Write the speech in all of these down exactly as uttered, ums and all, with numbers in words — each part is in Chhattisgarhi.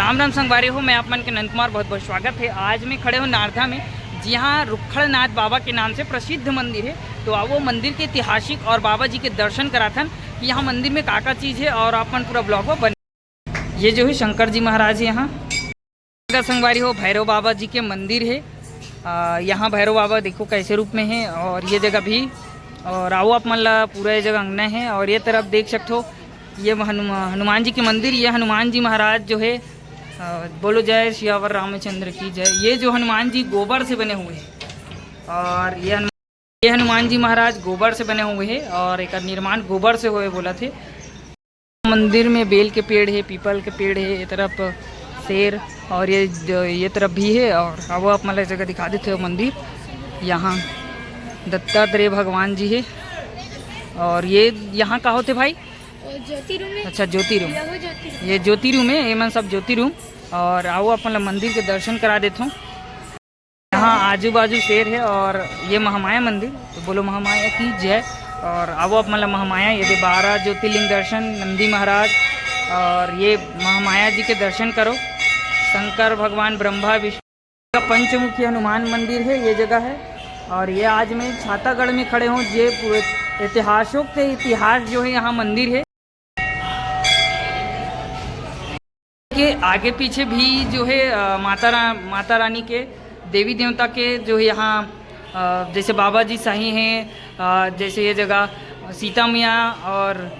राम राम संगवारी हो, मैं आप मन के नंद कुमार, बहुत बहुत स्वागत है। आज मैं खड़े हूँ नारदा में, जिहाँ रुखड़नाथ बाबा के नाम से प्रसिद्ध मंदिर है। तो आओ मंदिर के ऐतिहासिक और बाबा जी के दर्शन कराथन कि यहाँ मंदिर में का का चीज़ है और आप मन पूरा ब्लॉग में बने। ये जो है शंकर जी महाराज है यहाँ का संगवारी हो, भैरव बाबा जी के मंदिर है। आ, यहाँ भैरव बाबा देखो कैसे रूप में है, और ये जगह भी, और आओ आप मन ला पूरा ये जगह अंगना है। और ये तरफ देख सकते हो, ये हनुमा-, हनुमान जी के मंदिर, ये हनुमान जी महाराज जो है, आ, बोलो जय सियावर रामचंद्र की जय। ये जो हनुमान जी गोबर से बने हुए हैं, और ये हनुमान ये हनुमान जी महाराज गोबर से बने हुए हैं और एकर निर्माण गोबर से होए बोलथे। मंदिर में बेल के पेड़ है, पीपल के पेड़ है, ये तरफ शेर और ये ज-, ये तरफ भी है। और अब आप मतलब जगह दिखा देते हो मंदिर। यहाँ दत्तात्रेय भगवान जी है। और ये यहाँ का होते भाई? वो ज्योति रूम है। अच्छा, ज्योति रूम। लघु ज्योति रूम। ये ज्योति रूम है, ये मन सब ज्योति रूम। और आओ आप मतलब मंदिर के दर्शन करा देते हो। यहाँ आजू बाजू शेर है और ये महामाया मंदिर, तो बोलो महामाया की जय। और आओ आप मतलब महामाया, ये दे बारह ज्योतिर्लिंग दर्शन, नंदी महाराज, और ये महामाया जी के दर्शन करो। शंकर भगवान, ब्रह्मा विष्णु का पंचमुखी हनुमान मंदिर है, ये जगह है। और ये आज मैं छातागढ़ में खड़े हूँ, ये पूरे ऐतिहासिक से इतिहास जो है यहाँ मंदिर है। के आगे पीछे भी जो है, अ, माता रा-, माता रानी के, देवी देवता के जो है यहाँ, अ, जैसे बाबा जी सही हैं, अ, जैसे ये जगह सीता मैया और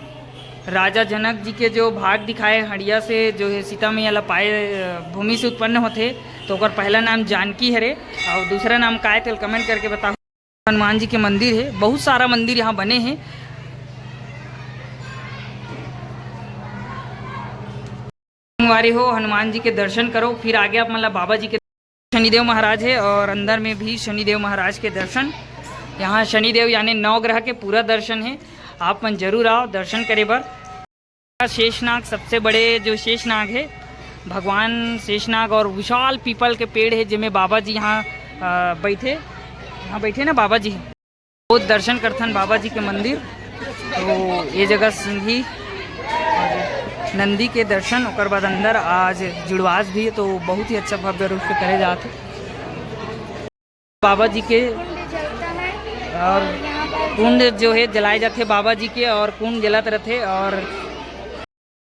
राजा जनक जी के जो भाग दिखाए हड़िया से जो है सीता मैया ला पाए, अ, भूमि से उत्पन्न होते, तो ओकर पहला नाम जानकी हरे और दूसरा नाम काय, तेल कमेंट करके बताओ। हनुमान जी के मंदिर है, बहुत सारा मंदिर यहाँ बने हैं। संगवारी हो, हनुमान जी के दर्शन करो, फिर आगे आप मतलब बाबा जी के शनिदेव महाराज है और अंदर में भी शनिदेव महाराज के दर्शन। यहाँ शनिदेव यानी नवग्रह के पूरा दर्शन है, आप मन जरूर आओ दर्शन करे बर। शेषनाग, सबसे बड़े जो शेषनाग है, भगवान शेषनाग और विशाल पीपल के पेड़ है, जेमे बाबा जी यहाँ, अ, बैठे, यहाँ बैठे ना बाबा जी, वो दर्शन करथन बाबा जी के मंदिर। तो ये जगह सिंही और नंदी के दर्शन, ओकर बाद अंदर आज जुड़वास भी है, तो बहुत ही अच्छा भव्य रूप से करे जात है। बाबा जी के कुंड जलता है और और यहाँ पर कुंड जो है जलाए जाते बाबा जी के, और कुंड जलत रहते। और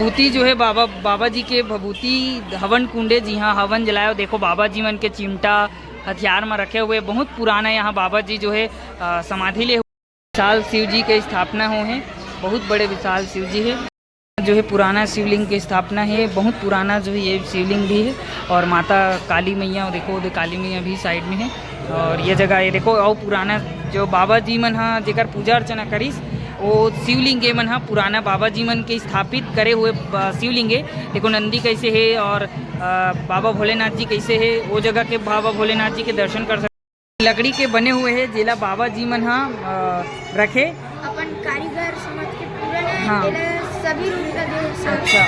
भभूति जो है बाबा, बाबा जी के भभूति हवन कुंड है, जी हाँ, हवन जलाए। देखो बाबा जी मन के चिमटा हथियार में रखे हुए, बहुत पुराना यहाँ बाबा जी जो है, अ, समाधि ले हुए। विशाल शिव जी के स्थापना हो है, बहुत बड़े विशाल शिव जी है। जो है पुराना शिवलिंग की स्थापना है, बहुत पुराना जो है ये शिवलिंग भी है। और माता काली मैया, देखो उधर काली मैया भी साइड में है। और ये जगह ये देखो, और पुराना जो बाबा जी मन हा जेकर पूजा अर्चना करिस, वो शिवलिंग ये मन हा पुराना बाबा जी मन के स्थापित करे हुए, अ, शिवलिंग है। देखो नंदी कैसे है और, अ, बाबा भोलेनाथ जी कैसे है, वो जगह के बाबा भोलेनाथ जी के दर्शन कर सकते। लकड़ी के बने हुए है, जेला बाबा जी मन हा, अ, रखे। अपन कारीगर समझ के पूरा ना हाँ। एला सभी रूप ला दे सकत। अच्छा,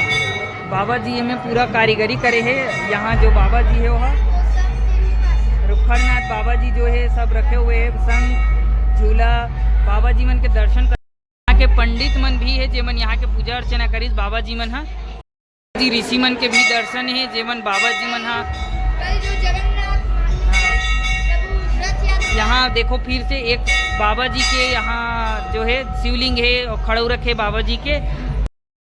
बाबा जी एमे पूरा कारीगरी करे है। यहाँ जो बाबा जी है वो हा रुखड़नाथ बाबा जी जो है सब रखे हुए है, शंख, झूला, बाबा जी मन के दर्शन कर। यहाँ के पंडित मन भी है, जेमन यहाँ के पूजा अर्चना करिस बाबा जी मन हा। जी ऋषि मन के भी दर्शन है, जेमन बाबा जी मन हा। कल जो जगन्नाथ हाँ। प्रभु रथ यात्रा यहाँ देखो फिर से एक बाबा जी के यहाँ जो है शिवलिंग है और खड़ो रखे बाबा जी के।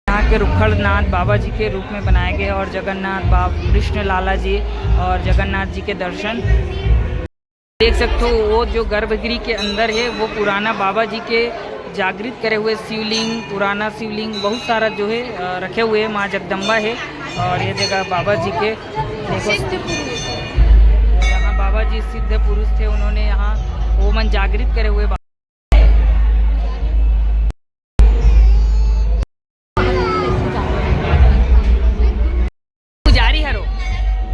यहाँ के रुखड़नाथ बाबा जी के रूप में बनाए गए और जगन्नाथ बाब कृष्ण लाला जी और जगन्नाथ जी के दर्शन। देख सकते हो वो जो गर्भगृह के अंदर है वो पुराना बाबा जी के जागृत करे हुए शिवलिंग, पुराना शिवलिंग बहुत सारा जो है, अ, रखे हुए हैं। माँ जगदम्बा है और ये जगह बाबा जी के देखो, सिद्ध पुरुष। यहाँ बाबा जी सिद्ध पुरुष थे, उन्होंने यहाँ वो मन जागृत करे हुए बा-, पुजारी हरो,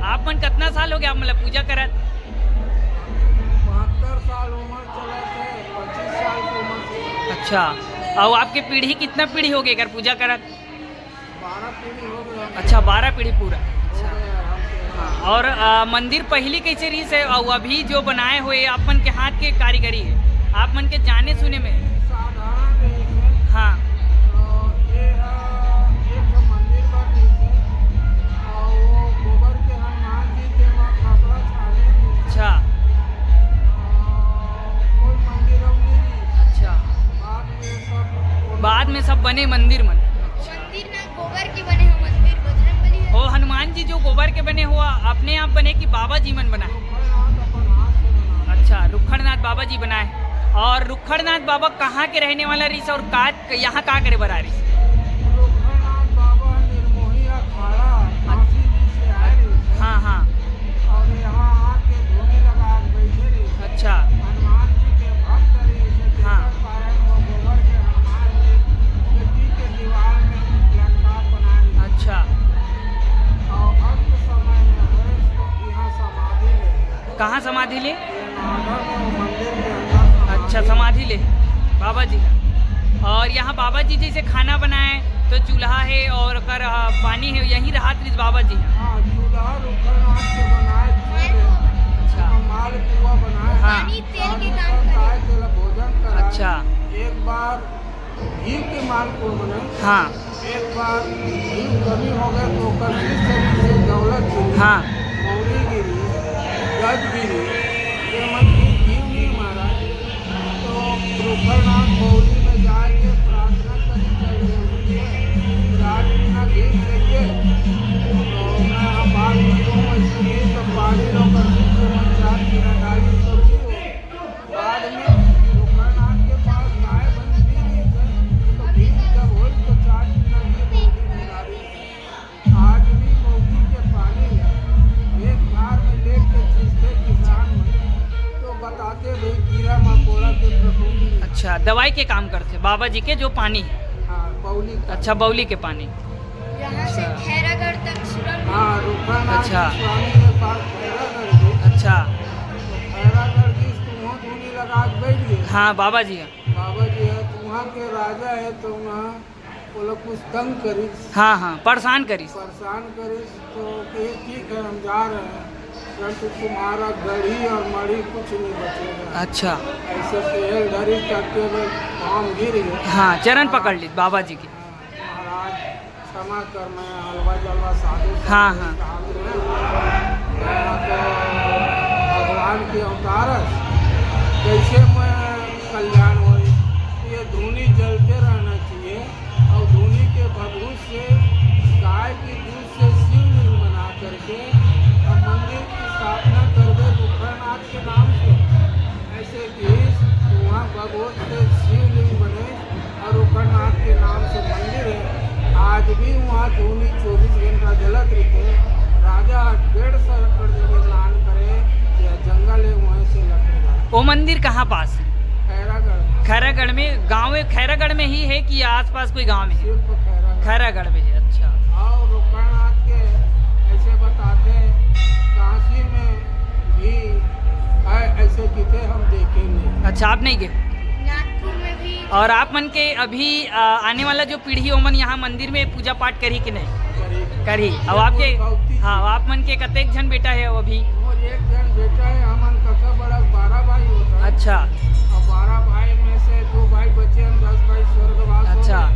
आप मन कितना साल हो गया मतलब पूजा करत? बहत्तर साल उम्र चलत है, पच्चीस साल की उम्र से। अच्छा, और आपके पीढ़ी कितना पीढ़ी हो गई अगर पूजा करत? बारह पीढ़ी हो गया। अच्छा, बारह पीढ़ी पूरा। हो अच्छा। गया आराम से। हाँ, और, आ, मंदिर पहली कैसे रही से और अभी जो बनाए हुए आप मन के हाथ के कारीगरी है, आप मन के जाने सुने में? साधारण रही से। हाँ। तो ये, आ, एक ठो मंदिर बन रही से। और वो नहीं, मंदिर मन। मंदिर ना गोबर के बने हो, मंदिर बजरंग बली है। ओ, हनुमान जी जो गोबर के बने हुआ, अपने आप बने कि बाबा जी मन बनाए? अच्छा, रुखड़नाथ बाबा जी बनाए। और रुखड़नाथ बाबा कहाँ के रहने वाला रहिस और का, यहाँ का करे बर आ रहिस? रुखड़नाथ बाबा निर्मोही अखाड़ा, काशी जी से आए रहिस। हाँ, हाँ। और यहाँ आके धूनी लगा के बैठे रहिस। अच्छा। हनुमान जी के भक्त रहिस, हाँ। कारण वो गोबर के हनुमान जी मिट्टी के दीवार में लटका बना रहिस। अच्छा। और अंत समय में हुए तो यहाँ समाधि ले। कहाँ समाधि ले? ये नागर में वो मंदिर के अंदर समाधि। अच्छा, समाधि ले बाबा जी। और यहाँ बाबा जी जैसे खाना बनाए तो चूल्हा है और ओकर, आ, पानी है, यहीं रहत रहिस बाबा जी। हाँ, चूल्हा रुखड़नाथ के बनाए, चूल्हे। अच्छा। मालपुआ बनाए। हाँ। पानी तेल के काम करे। तेला भोजन कराए। अच्छा। एक बार घी के मालपुआ बनाए। हाँ। एक बार घी कमी हो गए तो ओकर शिष्य से दौलत गिरी, हाँ। मौरी गिरी, गज गिरी, ये मन की घी नहीं मारा। तो रुखड़नाथ मौरी में जाके प्रार्थना करी, चल गए, चार महीना घी चाहिए। तो मैं अब बात करूँ, ऐसे नहीं तो पानी लोग कर दीजिए, मैं चार महीना डाली तो भी वो बाद में रुखड़नाथ के पास गाय भैंस भी नहीं थे, तो भीम जब होई तो चार दिन लगी मौगी बिहारी। आज भी मौगी के पानी ला एक धार में लेके खींचते किसान मन, तो बताते भाई कीड़ा मकोड़ा के प्रकोप नहीं। अच्छा, दवाई के काम करते बाबा जी के जो पानी। हाँ, बौली का। अच्छा, बौली के पानी। यहाँ से खैरागढ़ तक सुरंग। हाँ, रुखड़नाथ अच्छा। स्वामी एक बार खैरागढ़ गए। अच्छा। तो खैरागढ़ जी तुम धूनी लगा के बैठ गए। हाँ, बाबा जी हैं। बाबा जी है, तो वहाँ के राजा है, तो वहाँ वो लोग कुछ तंग करिस। हाँ, हाँ, परेशान करिस। परेशान करिस, तो कहे, "ठीक है, हम जा रहे हैं, परंतु तुम्हारा गढ़ी और मढ़ी कुछ नहीं बचेगा।" अच्छा। ऐसे पहल धरी, तब के वो पाँव गिर गए। हाँ, चरण पकड़ ली बाबा जी के। हाँ, महाराज, क्षमा कर, मैं हलवा जलवा साधु हाँ, संत हाँ। कहा तुम्हें। मैं तो भगवान के अवतार है, कैसे मैं कल्याण हो? ये धूनी जलते रहना चाहिए। और धूनी के भभूत से, गाय के दूध से शिवलिंग बना करके हम मंदिर की स्थापना करबे रुखड़नाथ के नाम से। ऐसे कि वहाँ भभूत से शिवलिंग बने और रुखड़नाथ के नाम से मंदिर है। आज भी वहाँ धूनी चौबीस घंटा जलत रहिथे। राजा ह डेढ़ सौ एकड़ जमीन दान करे, या जंगल है, वहीं से लकड़ी लाए। वो मंदिर कहाँ पास है? खैरागढ़। खैरागढ़ में, गाँव में, खैरागढ़ में ही है कि आसपास कोई गाँव में है? सिर्फ खैरागढ़। खैरागढ़ में है, अच्छा। और रुखड़नाथ के ऐसे बताते, काशी में भी है, ऐसे किते हम देखे नहीं। अच्छा, आप नहीं गए? नागपुर में भी। और आप मन के अभी, आ, आने वाला जो पीढ़ी ओमन यहाँ मंदिर में पूजा पाठ करही कि नहीं? करही। करही। अब आपके, बहुत ही हाँ, आप मन के कतेक झन बेटा है वो अभी? मोर एक झन बेटा है, हमन कका बड़ा बारह भाई होता है। अच्छा। और बारह भाई में से दो भाई बचे हैं, दस भाई स्वर्गवास हो अच्छा। गए।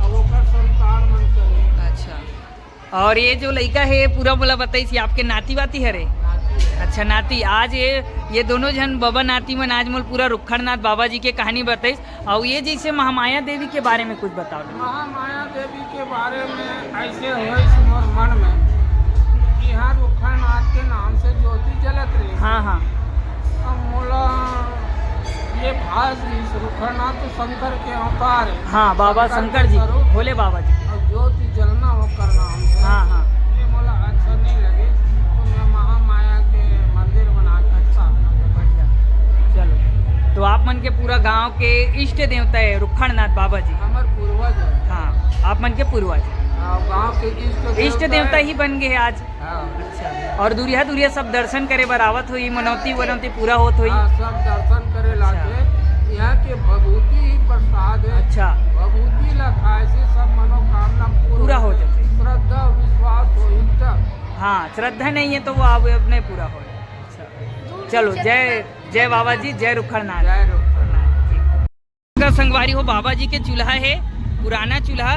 अब ओकर संतान मन करे। अच्छा। और ये जो लइका है, ये पूरा मोला बताइस, ये आपके नाती वाती हरे? नाती है। अच्छा, नाती। आज ये, ये दोनों झन बबा नाती मन आज मोला पूरा रुखड़नाथ बाबा जी के कहानी बताइस। और ये जैसे महामाया देवी के बारे में कुछ बताओ। महामाया देवी के बारे में ऐसे होइस मोर मन में कि यहाँ रुखड़नाथ के नाम से ज्योति जलत रही। हाँ, हाँ। अब मोला ये भास रहिस, रुखड़नाथ तो शंकर के अवतार है। हाँ, बाबा शंकर शंकर के जी, स्वरूप। भोले बाबा जी। और ज्योति जलना ओकर नाम है। हाँ, हाँ। ये मोला अच्छा नहीं लगे, तो मैं महामाया के मंदिर बना के स्थापना कर। बढ़िया। चलो, तो आप मन के पूरा गांव के इष्ट देवता है रुखड़नाथ बाबा जी। हमर पूर्वज है। हाँ, आप मन के पूर्वज। हाँ, गांव के इष्ट इष्ट देवता देवता है। ही बन गए हैं आज। हाँ। अच्छा। और दूरिहा दूरिहा सब दर्शन करे बर आवत होई, मनौती वनौती पूरा होत होई। हाँ, सब दर्शन करे अच्छा। लागे। यहाँ के भभूति ही प्रसाद है। अच्छा। भभूति ला खाए से सब मनोकामना पूर्ण पूरा हो होते। जाते। श्रद्धा विश्वास हो इतना। हाँ, श्रद्धा नहीं है तो वो आप अपने पूरा हो। अच्छा। चलो, जय, जय बाबा जी, जय रुखड़नाथ। जय रुखड़नाथ। ठीक। संगवारी हो, बाबा जी के चूल्हा है, पुराना चूल्हा।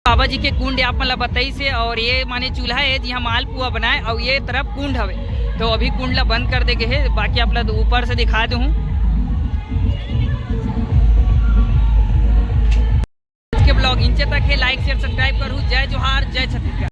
बाबा जी के कुंड आप मन ला बताइस हे, और ये माने चूल्हा है जिहाँ मालपुआ बनाए, और ये तरफ कुंड हवे। तो अभी कुंड ला बंद कर दे गे हे, बाकी आप ला ऊपर से दिखा दूँ। Vlog इंचे तक हे। Like, share, subscribe करहू। जय जोहार, जय छत्तीसगढ़।